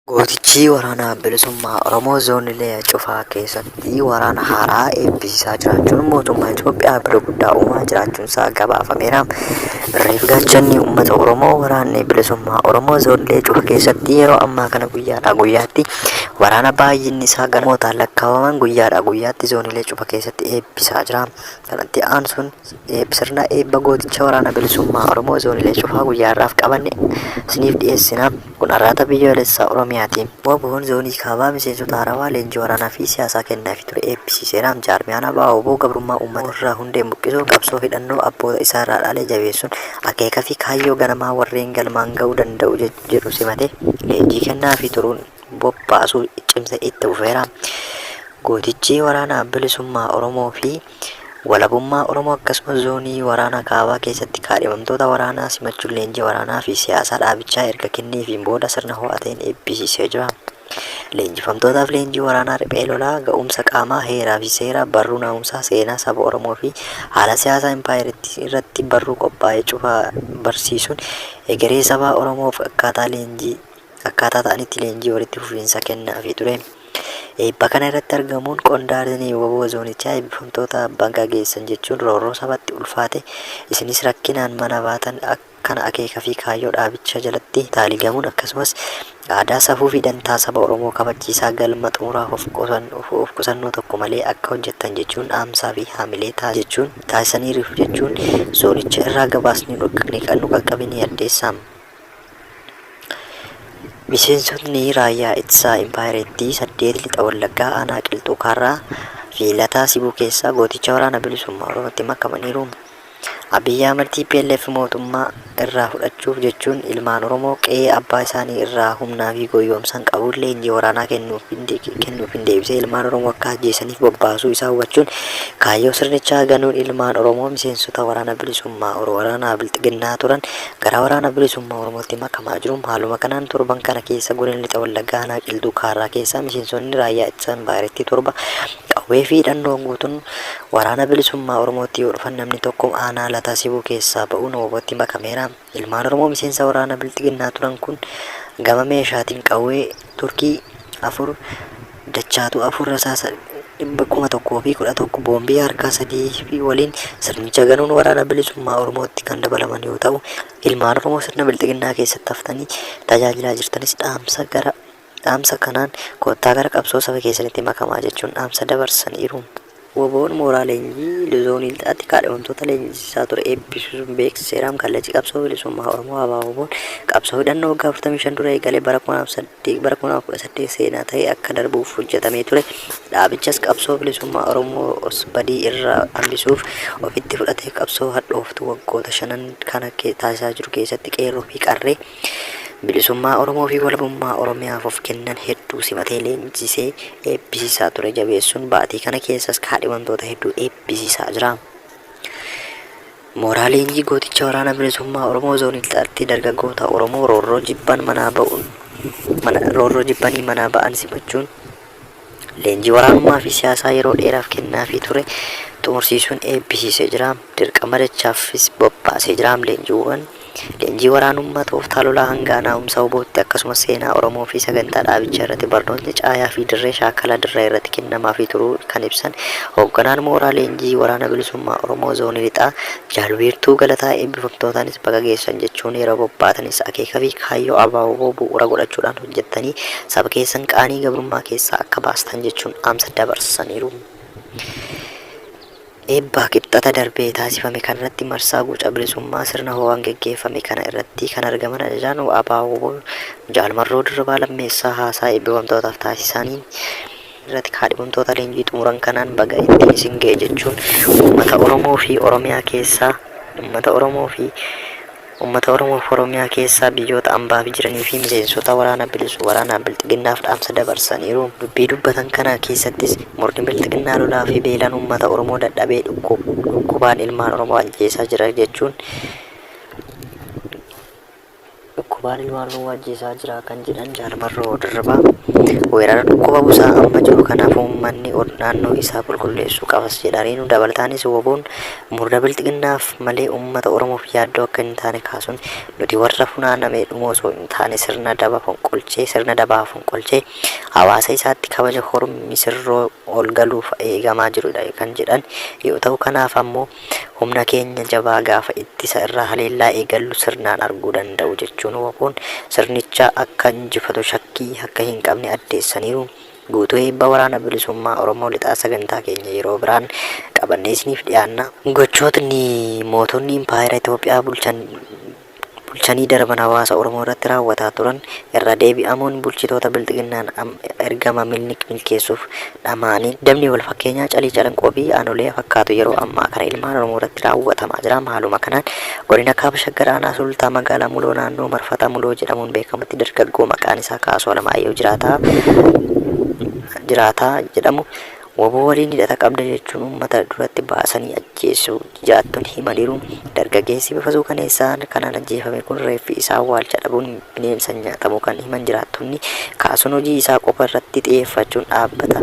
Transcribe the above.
Gootichi Waraana Bilisummaa Oromoo zoonilee cufaa keessatti waraana haaraa eebbisiisaa jiraachuun mootummaa Itoophiyaa bira guddaa uumaa jiraachuunsaa gabaafameera. Irreef gaachanni uummata Oromoo waraanni bilisummaa Oromoo zoonilee cufa keessatti yeroo ammaa kana guyyaadhaa guyyaatti waraana baay'inni isaa galmootaan lakkaawaman guyyaadhaa guyyaatti zoonilee cufa keessatti eebbisaa jira. Kanatti aansuun sirna eebba gooticha waraana bilisummaa Oromoo zoonilee cufaa guyyaa har'aaf qabanne isiniif dhiyeessina. Kun Arraata Biyyoolessaa Oromiyaati. WBOn Zoonii Kaabaa miseensota haarawaa leenjii waraanaa fi siyaasaa kennaafii ture eebbisiiseera. Jaarmiyaan ABO-wbo gabrummaa uummata irraa hundeen buqqisuun qabsoo hidhannoo abboota isaa irraa dhaale jabeessuun akeeka fi kaayyoo ganamaa warreen galmaan ga'uu danda'u jedhu simatee leenjii kennaafii turuun bobbaasuu cimsee itti fufeera. Gootichi Waraana Bilisummaa Oromoo fi Walabummaa Oromoo akkasumas Zoonii Waraana Kaabaa keessatti kaadhimamtoota waraanaa simachuun leenjii waraanaa fi siyaasaa dhaabichaa erga kenneefiin booda sirna ho'a ta'een eebbisiisee jira. Leenjifamtootaaf leenjii waraanaa riphee lolaa, ga'umsa qaamaa, heeraa fi seera, barruu naamusaa, seenaa saba Oromoo fi haala siyaasaa impaayerittii irratti barruu qophaa'e cufa barsiisuun egeree sabaa Oromoof akkaataa leenjii akkaataa ta'anitti leenjii walitti fufiinsa kennaafii ture. Eebba kana irratti argamuun qondaaltonni wbo zoonichaa eebbifamtoota baga geessan jechuun roorroo sabatti ulfaate isinis rakkinaan mana baatan kana akeeka fi kaayyoo dhaabicha jalatti taaligamuun akkasumas aadaa, safuu fi dantaa saba Oromoo kabachiisaa galma xumuraaf of qusannoo tokko malee akka hojjettan jechuun dhaamsaa fi haamilee jechuun taasisaniiru jechuun zoonicha irraa gabaasni nu qaqqabe ni addeessa. Miseensotni raayyaa ittisaa impaayerattii 8 Lixa Wallaggaa aanaa Qilxuu Kaarraa fi Lataa Sibuu keessaa gooticha Waraana Bilisummaa Oromootti makamaniiru. Abiy Ahmad tplf mootummaa irraa fudhachuuf jechuun ilmaan Oromoo qe'ee abbaa isaanii irraa humnaa fi goyyoomsaan qabuun leenjii waraanaa kennuufiin deebisee ilmaan Oromoo akka ajjeesaniif bobbaasuu isaa hubachuun kaayyoo sirnichaa ganuun ilmaan Oromoo miseensota Waraana Bilisummaa Waraanaa Bilxiginnaa turan gara Waraana Bilisummaa Oromootti makamaa jiru. Haaluma kanaan torban kana keessa Godina Lixa Wallaggaa Aanaa Qilxuu Kaarraa keessaa miseensonni raayyaa ittisa impaayerattii 7 qawwee fi hidhannoo guutuun Waraana Bilisummaa Oromootti yoo dhufan namni tokko aanaa Lataa Sibuu keessaa ba'uun WBOtti makameera. Ilmaan Oromoo miseensa waraana Bilxiginnaa turan kun gama meeshaatiin qawwee Turkii 4, Dachaatuu 4, rasaasa 1011, boombii harkaa 3 fi waliin sirnicha ganuun Waraana Bilisummaa Oromootti kan dabalaman yoo ta'u, ilmaan Oromoo sirna Bilxiginnaa keessatti haftanii tajaajilaa jirtanis dhaamsa gara dhaamsa kanaan koottaa gara qabsoo saba keessanitti makamaa jechuun dhaamsa dabarsaniiru. WBOn mooraa leenjii Zoonii Lixaatti kaadhimamtoota leenjisiisaa ture eebbisiisuun beeksiseera. Kallachi Qabsoo Bilisummaa Oromoo ABO-WBOn qabsoo hidhannoo waggaa 45 dura eegale bara 2008 bara 2018 seenaa ta'ee akka darbuuf hojjetamee ture. Dhaabichas qabsoo bilisummaa Oromoo badii irraa hambisuuf ofitti fudhatee qabsoo hadhooftuu waggoota shanan kana taasisaa jiru keessatti qeerroo fi qarree Bilisummaa Oromoo fi walabummaa Oromiyaaf of kennan hedduu simatee leenjisee eebbisiisaa ture jabeessuun baatii kana keessas kaadhimamtoota hedduu eebbisiisaa jira. Mooraa leenjii gooticha Waraana Bilisummaa Oromoo Zoonii Lixaatti dargaggoota Oromoo roorroo jibban manaa ba'uun mana roorroo jibbanii manaa ba'an simachuun leenjii waraanummaa fi siyaasaa yeroo dheeraaf kennaafii ture xumursiisuun eebbisiisee jira. Dirqama dachaafis bobbaasee jira. Leenjiiwwan Leenjii waraanummaa, tooftaa lolaa hanga naa'umsa wbo tti akkasumas seenaa Oromoo fi sagantaa dhaabichaa irratti barnootni caayaa fi dirree shaakala dirree irratti kennamaafii turuu kan ibsan hoogganaan mooraa leenjii Waraana Bilisummaa Oromoo Zoonii Lixaa Jaal Wiirtuu Galataa eebbifamtootaanis baga geessan jechuun yeroo bobbaatanis akeeka fi kaayyoo ABO-wbo bu'uura godhachuudhaan hojjettanii saba keessan qaanii gabrummaa keessaa akka baastan jechuun dhaamsa dabarsaniiru. Eebba Kibxata darbe taasifame kanarratti marsaa guca bilisummaa sirna hoo'aan geggeeffame kana irratti kan argaman ajajaan ABO-wbo Jaal Marroo Dirribaa Lammeessaa haasaa eebbifamtootaaf taasisaniin irratti kaadhimamtoota leenjii xumuran kanaan baga ittiin isin ga'e jechuun uummata Oromoo fi Oromiyaa keessaa uummata Oromoo fi Uummata Oromoof Oromiyaa keessaa biyyoota ambaa jiranii fi miseensota waraana bilisu waraana Bilxiginnaaf dhaamsa dabarsaniiru. Dubbii dubbatan kana keessattis murni Bilxiginnaa lolaa fi beelaan uummata Oromoo dadhabee dhukkubaan ilmaan Oromoo ajjeesaa jira jechuun Dhukkubaan ilmaan Oromoo ajjeesaa jira kan jedhan Jaal Marroo Dirribaa, weerara dhukkuba busaa amma jiru kanaaf uummanni naannoo isaa qulqulleessuu qabas jedhaniiru. Dabalataanis WBOn murna bilxiginnaaf malee uummata Oromoof yaaddoo akka hin taane kaasuun nuti warra funaanamee dhumu osoo hin taane sirna daba fonqolchee sirna dabaa fonqolchee hawaasa isaatti kabaja horu misirroo ol galuuf eegamaa jirudha kan jedhan yoo ta'u kanaaf ammoo humna keenya jabaa gaafa ittisa irraa haleellaa eegallu sirnaan arguu danda'u jechuun WBOn sirnicha akka injifatu shakkii akka hin qabne addeessaniiru. Guutuu eebba Waraana Bilisummaa Oromoo Lixaa sagantaa keenya yeroo biraan qabannee isiniif dhiyaanna. Gochootni mootonni impaayera Itoophiyaa bulchan bulchanii darban hawaasa Oromoo irratti raawwataa turan irra deebi'amuun bulchitoota Bilxiginnaan ergama Minilik milkeessuuf dhama'anii dabni wal fakkeenyaa Calii Calanqoo fi aanolee fakkaatu yeroo ammaa kana ilmaan Oromoo irratti raawwatamaa jira. Haaluma kanaan godina Kaaba Shaggar aanaa Sulultaa magaalaa Muloo naannoo Marfata Muloo jedhamuun beekamutti dargaggoo maqaan isaa Kaasuu Alamaayyoo Jiraataa Jiraataa jedhamu wbo waliin hidhata qabda jechuun uummata duratti baasanii ajjeesuu jiraattonni himaniiru. Dargaggeessi bifa suukaneessaa kanaan ajjeefame kun reeffi isaa awwaalcha dhabuun bineensan nyaatamuu kan himan jiraattonni, Kaasuun hojii isaa qofa irratti xiyyeeffachuun dhaabbata.